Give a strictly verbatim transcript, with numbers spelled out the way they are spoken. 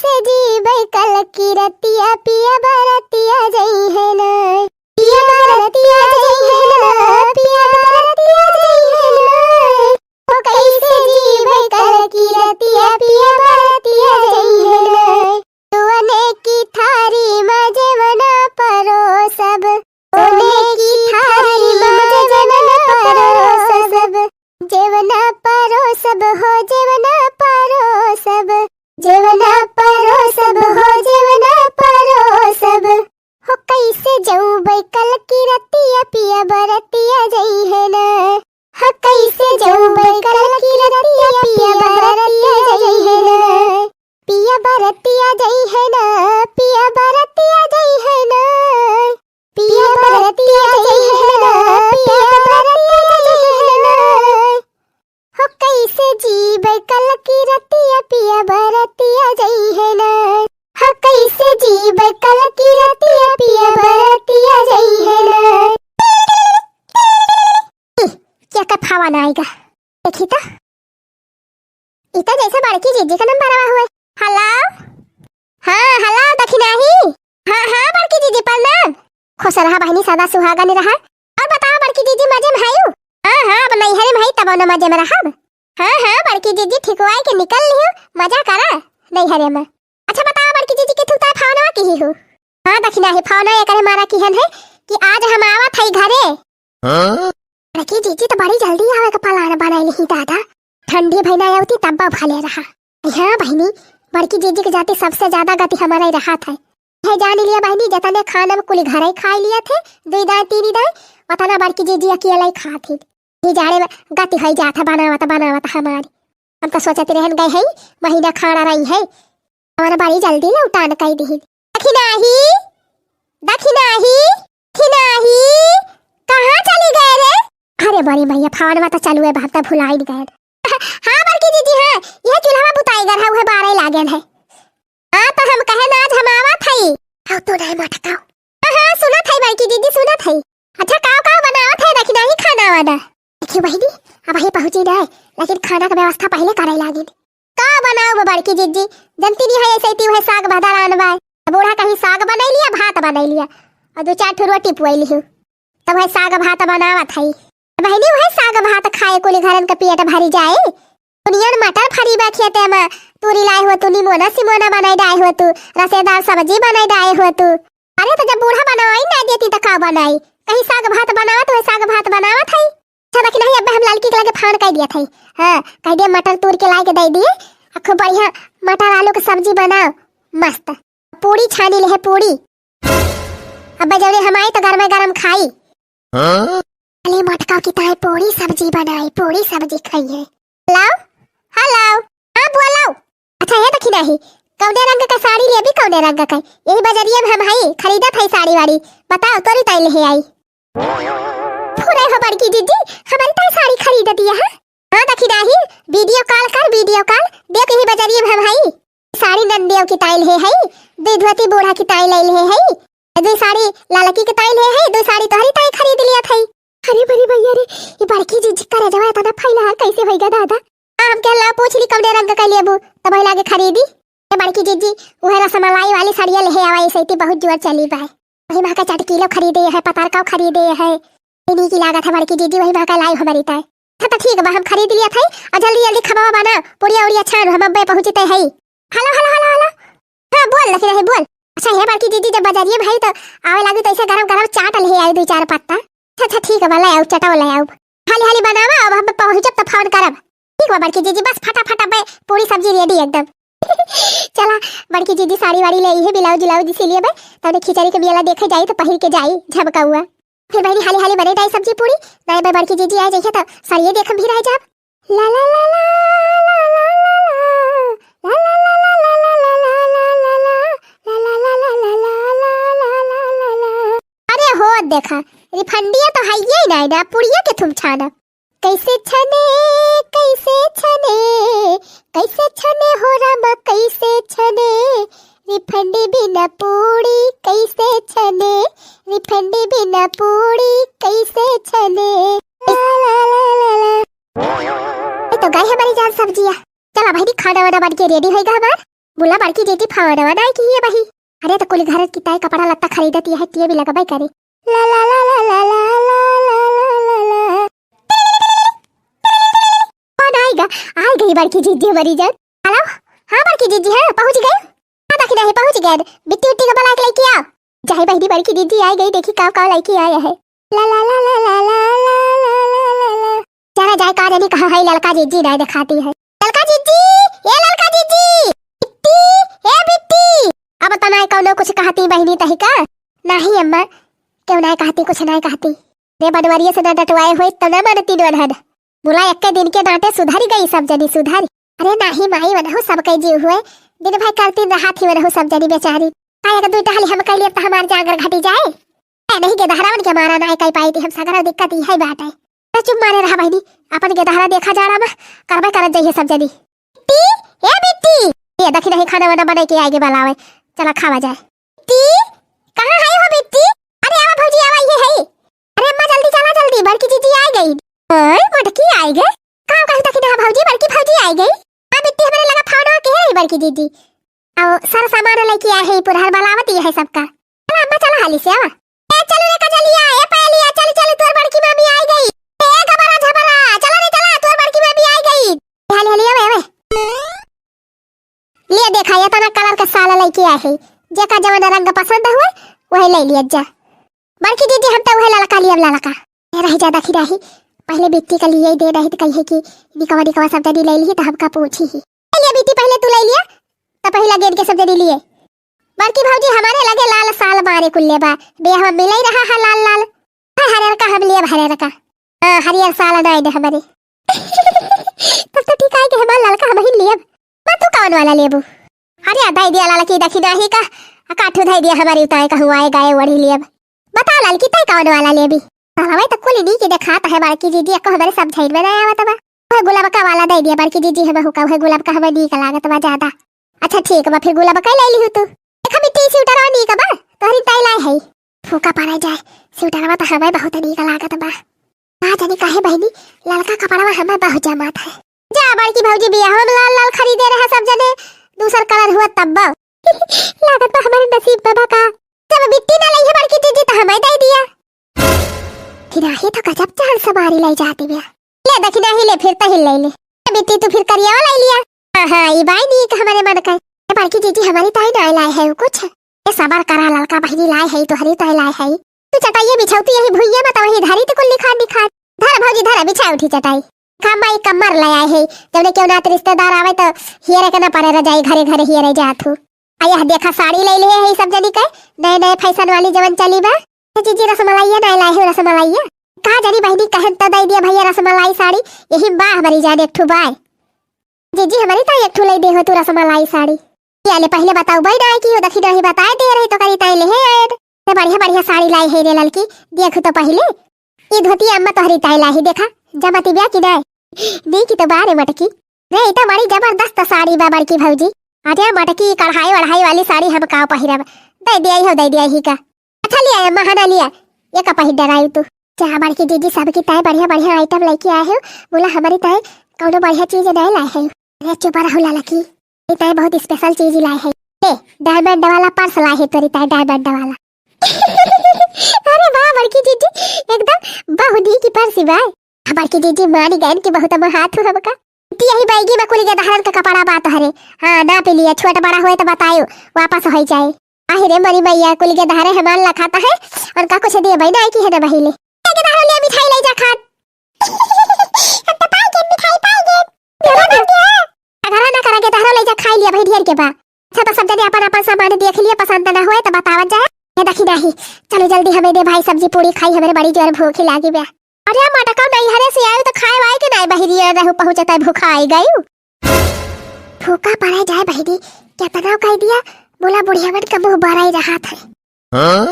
से जीबै कल की रतिया, पिया बरतिया जइहै ना। पिया बरतिया जइहै ना, पिया बरतिया जइहै ना। हो कैसे जीबै कल की रतिया, पिया बरतिया जइहै ना। तू अनेकी थारी मा जेवना परोसब, अनेकी थारी मा जेवना परोसब, जेवना परोसब हो, जेवना परोसब, जेवना परोसब हो, जेवना परोसब। हो कैसे जउबै कल की रतिया, पिया बरतिया जइहै ना। हो कैसे जउबै कल की रतिया, पिया बरतिया जइहै ना। पिया बरतिया जइहै ना, पिया बरतिया जइहै ना। पिया बरतिया जइहै ना, पिया बरतिया जइहै ना। हो कैसे जीबै कल की रतिया, पिया बरतिया जइहै ना। हो कैसे जीबै कल की रतिया, पिया बरतिया जइहै ना। क्या का फावा ना आएगा? देखी तो। ई त जैसे बड़की जीजी का नंबरवा हुए। हेलो? हाँ, हेलो, दखिनाही। हाँ, हाँ, बड़की जीजी, प्रणाम। खुश रहा बहिनी, सदा सुहागन रहा। और बताओ बड़की जीजी, मजे में हयू? हाँ, हाँ, अब नैहरे में हई, तब न मजे में रहब। हाँ, हाँ, बड़की जीजी, ठिकवाई के निकल लियो, मजा करा नैहरे में। अच्छा बताओ बड़की जीजी, के थुता फोनवा किही हो? हाँ, दखिनाही, फोनवा एकरे मारा किहन है कि आज हम आवत हई घरे। हाँ? बड़की जीजी तो बड़ी जल्दी आवे के प्लान बनाई लिही दादा। ठंडी भई ना आवती तब भले रहा। हाँ बहिनी, बड़की जीजी के जाति सबसे ज्यादा गति हमारा ही रहा था। है जान लिया बहिनी, जतने खाना में कुली घर ही खाई लिया थे, दुई दाई तीन दाई, उतना बड़की जीजी अकेला ही खाती। ही जाड़े में गति होई जात है बनावत बनावत हमारी। हम तो सोचत रहन गए हैं, महीना खाना रही है, और बड़ी जल्दी लौटान कई दिहिन। दखिनाही, दखिनाही, दखिनाही, कहाँ चली गए रे? अरे बड़ी मैया, फोनवा तो चालू है, बात भुलाई गए। हाँ बड़की जीजी, हाँ, यह चूल्हा बुताई गर है, वह बारह लागेन है। हाँ तो हम कहे ना, आज हम आवत हई। हाँ तो नहीं मटकाओ। हाँ, हाँ, सुनत हई बड़की जीजी, सुनत हई। अच्छा, काव काव बनावत है, दखिनाही खाना वाना? देखियो बहिनी, अब ही पहुँची ना, लेकिन खाना के व्यवस्था पहले करे लागिन। का बनाउब बड़की जीजी? जनती नहीं है, ऐसे ही वह साग भदर आन बाय। बूढ़ा कहीं साग बनाई लिया, भात बनाई लिया, और दो चार ठो रोटी पुआई लिहू। तब वह साग भात बनावत हई। बहिनी, वह साग भात खाए कुली घरन के पेट भरी जाए। दुनियन मटर फरी बा खेते में, तूरी लाए हो तू, निमोना सिमोना बनाई डाए हो तू, रसेदार सब्जी बनाई डाए हो तू। अरे तो जब बूढ़ा बनाई ना देती तो का बनाई? कहीं साग भात बनावत, वह साग भात बनावत हई। अच्छा, बाकी नहीं, अब हम लड़की के लगे फोन कर दिया था। हाँ, कह दिया मटर तूर के ला के दे दिए, आ खूब बढ़िया मटर आलू के सब्जी बनाओ, मस्त। पूड़ी छानी ले है, पूड़ी। अब जौने हम आई तो गरमे गरम खाई। हाँ? अरे मोटका की ताई पूड़ी सब्जी बनाई, पूड़ी सब्जी खाई है। हेलो, हेलो, हाँ बोलो। अच्छा, ये देखी नहीं, कौने रंग का साड़ी लेबी, कौने रंग का? यही बजरिया में हम हई, खरीदत हई साड़ी वाड़ी। बताओ, तोरी ताई ले आई। फुरे हो बड़की जीजी, हमारी ताई साड़ी खरीद दिया है। हाँ, देखी नाही, वीडियो कॉल कर, वीडियो कॉल। देख, यही बजरिया में हम हई। साड़ी नंदियो की ताई ले हई, दो धोती बूढ़ा की ताई ले ले हई, दो साड़ी लालकी की ताई ले हई, दो साड़ी तोहरी ताई खरीद लिया थई। अरे बड़ी भैया रे, ये बड़की जीजी का रजवा इतना फैला है, कैसे होइगा दादा? आ, हम कहला पूछ ली कौने रंग का लेबू, तब वही लागे खरीदी। ए बड़की जीजी, उहे रसमलाई वाली साड़िया ले आवा, ऐसे इतनी बहुत जोर चली बा। वही माँ का चटकीलो खरीदे है, पतारकाव खरीदे है। इन्हीं की लागत है बड़की जीजी, वही माँ का लाई हमारी ताई। अच्छा तो ठीक बा, हम खरीद लिया था, और जल्दी जल्दी खबवा बना, पुड़िया उड़िया छान, हम अब्बे पहुँचते हैं। हेलो, हेलो, हेलो, हेलो। हाँ, बोल, लेकिन नहीं बोल। अच्छा, हे बड़की जीजी, जब बजरिया में हई तो आवे लागी तो ऐसे गरम गरम चाट ले आई, दो चार पत्ता। अच्छा, अच्छा, ठीक है, ले आओ, चटाओ ले आओ। हाली हाली बनावा, अब हम पहुँचब तो फोन करब। ठीक बा बड़की जीजी, बस फटाफट अब पूरी सब्जी रेडी एकदम। चला, बड़की जीजी साड़ी वाड़ी ले आई है, ब्लाउज उलाउज सिलिए बे, तब खिचड़ी के बियला देखे जाई तो पहिर के जाई झमकौआ। फिर बहिनी हाली हाली बने डाई सब्जी पूरी, नहीं बे बड़की जीजी आ जाइए तो सरिये देखम भी रह जाब। ला ला ला ला। अरे हो देखा, रिफंडिया तो हइये ही नहीं ना, पुड़िया के थुम छाना। कैसे छने, कैसे छने, कैसे छने हो रामा, कैसे छने, रिफंडी बिना पूड़ी कैसे छने, रिफंडी बिना पूड़ी कैसे छने। ला ला ला ला ला। ये तो गई हमारी जान सब्जिया। चला बहिनी, खाना वाना बन के रेडी होइगा हमार। बोला बड़की जीजी, फोनवा नाई किहे बहिनी। अरे तो कुल घर की ताई कपड़ा लत्ता खरीदत यह टीवी लगबे करे। ला ला ला। कौन आइगा? आ गई बड़की जीजी हमारी जान। हेलो, हाँ बड़की जीजी, हाँ पहुँच गए। हाँ दखिनही, पहुँच गए। बिट्टी उट्टी का बुला के लेके आओ। जाए बहिनी, बड़की जीजी आ गई, देखी का का लेके आया है। ला ला ला। चला जाए, का जानी कहाँ है ललका जीजी, नाई देखाती है। ललका जीजी, ए ललका जीजी, बिट्टी, ए बिट्टी। अब तो नाई कौनो कुछ कहती बहिनी तही का? नहीं अम्मा, क्यों नाई कहती, कुछ नाई कहती। रे बनवरिया से ना डटवाए होई तो ना मानती नोनहन। बोला एक्के दिन के डांटे सुधरी गई सब जनी सुधरी। अरे नाही माई, वनहु सब कई जीव हुए, दिन भर करती रहा थी वनहु सब जनी बेचारी। का एक दुई टहली हम कई लिए तो हमार जांगर घटी जाए? ए नहीं, गेदहरावन के मारा नाई कई पाई थी हम, सगरा दिक्कत ई है बाटे। तो चुप मारे रहा बहिनी, अपन गेदहरा देखा जाड़ा में, करबे करत जाइए सब जनी। ती, ए बिट्टी, ए दखिनही खाना वाना बना के आएगे बुलावे, चला खावा जाए। ती, कहाँ है हो बिट्टी? अरे आवा भौजी आवा, ये है। अरे अम्मा जल्दी चला जल्दी, बड़की जीजी आ गई। ओए मोटकी आ गई। का कहता कि ना भौजी, बड़की भौजी आ गई। हाँ बिट्टी, हमारे लगा फोन के रही बड़की जीजी। आओ सर सामान लेके आए हैं, पुरहर बुलावती है सबका। चला अम्मा चला हाली से आवा। ए चलो रे कजलिया, ए पहलिया, चल चल तोर बड़की मामी आ गई। ए गबरा झबरा, चला रे चला, तोर बड़की मामी आ गई। हाली हाली आवे आवे। ले देखा, ये तना कलर के साला लेके आए है, जेका जवन रंग पसंद हुए, वही ले लिया जा। बड़की जीजी, हम तो वही ललका लियब, ललका। ए रही जा दखिनही, पहले बिट्टी का लिए दे, नहीं तो कही है कि निकवा निकवा सब जनी ले ली तो हमका पूछी ही। ले लिया बिट्टी, पहले तू ले लिया, तो पहला गेंद के सब जनी लिए। बड़की भौजी, हमारे लगे लाल साल मारे कुल्ले बा, बियाह में मिले रहा है लाल लाल। हाँ, हरियर का हम लेब, हरियर का। हाँ, हरियर साल ना आइने हमारे। तब तो ठीक है कि हमार ललका हम ही लेब। मैं तू कौन वाला लेबू? अरे, दे दिया ललकी दखिनही का, आ काठू दे दिया हमारी उताए कहूँ आए गाए वढ़ी लेब। बता ललकी, तय कौन वाला लेबी? सालवे तो कुल नी के देखात है बड़की जीजी, एको हमारे सब झैन में ना आवत बा। वह गुलाब का वाला दे दिया बड़की जीजी, हम हुका वह गुलाब का हमें नीक लागत बा ज्यादा। अच्छा ठीक बा, फिर गुलाब का ले ली तू। देखा बिट्टी, स्वेटर नीक बा, तोहरी ताई लाए है। फूका पड़ा जाए, स्वेटरवा तो हमें बहुत नीक लागत बा। का जानी काहे बहिनी, ललका कपड़वा हमें बहुत जमात है। जा बड़की भौजी, बियाह में लाल लाल खरीदे रहे सब जने, दूसर कलर हुआ तब बा। लागत बा हमारे नसीब बाबा का। जब बिट्टी ना लई है बड़की जीजी तो हमें दे दिया। फिर आही तो गजब चाल सवारी लाई जाती बिया। ले दखिनही ले, फिर तही ले ले। ए बिट्टी, तू फिर करियावा लाई लिया। हाँ, हाँ, ई बाई नीक हमारे मन का। ए बड़की जीजी, हमारी ताई ना लाए है कुछ। ए सबर करा, ललका बहिनी लाए है, तोहरी ताई लाए है। तू चटाइए बिछाऊ, तू यही भुइया में तो वही धरी, तू कुल निखार निखार। धर भौजी, धर, बिछा उठी चटाई। खा माई कम्मर ले आए है, जब ने क्यों ना रिश्तेदार आवे तो हियरे के ना पड़े रजाई, घरे घरे हियरे जात हूँ। आ यह देखा साड़ी ले लिए है सब जनी के, नए नए फैशन वाली जवन चली बा। ए जीजी रसमलाइया ना लाए हो रसमलाइया। का जानी बहिनी कहन तो दे दिया भैया रसमलाई साड़ी, यही बा हमारी जान एक ठू बाय। जीजी हमारी तो एक ठू ले दे हो तू रसमलाई साड़ी। ये ले पहले बताऊ भाई ना कि वो दखिनही बताए दे रही तो करी ताई ले है आए। ये बढ़िया बढ़िया साड़ी लाई है रे ललकी, देख तो पहले। ई धोती अम्मा तोहरी ताई लाही, देखा, जमती बिया कि नाय? नीक तो बा रे मटकी। रे, ई तो बड़ी जबरदस्त साड़ी बा बड़की भौजी। अरे मटकी, कढ़ाई वढ़ाई वाली साड़ी हम का पहिरब? दे दिया ही हो, दे दिया ही का। अच्छा लिया अम्मा, हना लिया, ये का पहिर डराई तू? जा बड़की जीजी, सबकी ताई बढ़िया बढ़िया आइटम लेके आए हो, बोला हमारी ताई कौनो बढ़िया चीज नहीं लाए है। अरे चुप रहो ललकी, ई ताई बहुत स्पेशल चीज लाए है। ए, डायमंड वाला पर्स लाए है तोरी ताई, डायमंड वाला। अरे वाह बड़की जीजी, एकदम बहुनी की पर्स बा। हाँ, बड़की जीजी मान गए कि बहुत महा तू हमका। ती यही बैगी में कुल गेदहरन का कपड़ा बा तोहरे। हाँ, नाप लिया, छोट बड़ा होए तो बतायो, वापस हो जाए। आहि रे मरी मैया, कुल गेदहरे हमार लखाता है, उनका कुछ दिए भाई ना की है ना बहिले। गेदहरो ले मिठाई ले जा खात। अब तो पाई के मिठाई पाई के। घरा ना करा, गेदहरो ले जा खाई लिया भाई ढेर के बा। अच्छा तो सब जने अपन अपन सामान देख लिया, पसंद ना होए तो बतावत जाए। ये दखिनही, चलो जल्दी हमें दे भाई सब्जी पूरी खाई, हमारे बड़ी जोर भूख ही लागी बा। अरे मटका नैहरे से आयु तो खाए वाए के नाय बहिरी रहू पहुँचता भूखा आई गयू। फूका पड़े जाए बहिरी, केतना कह दिया, बोला बुढ़िया मन का मुँह बराई रहा था। हाँ?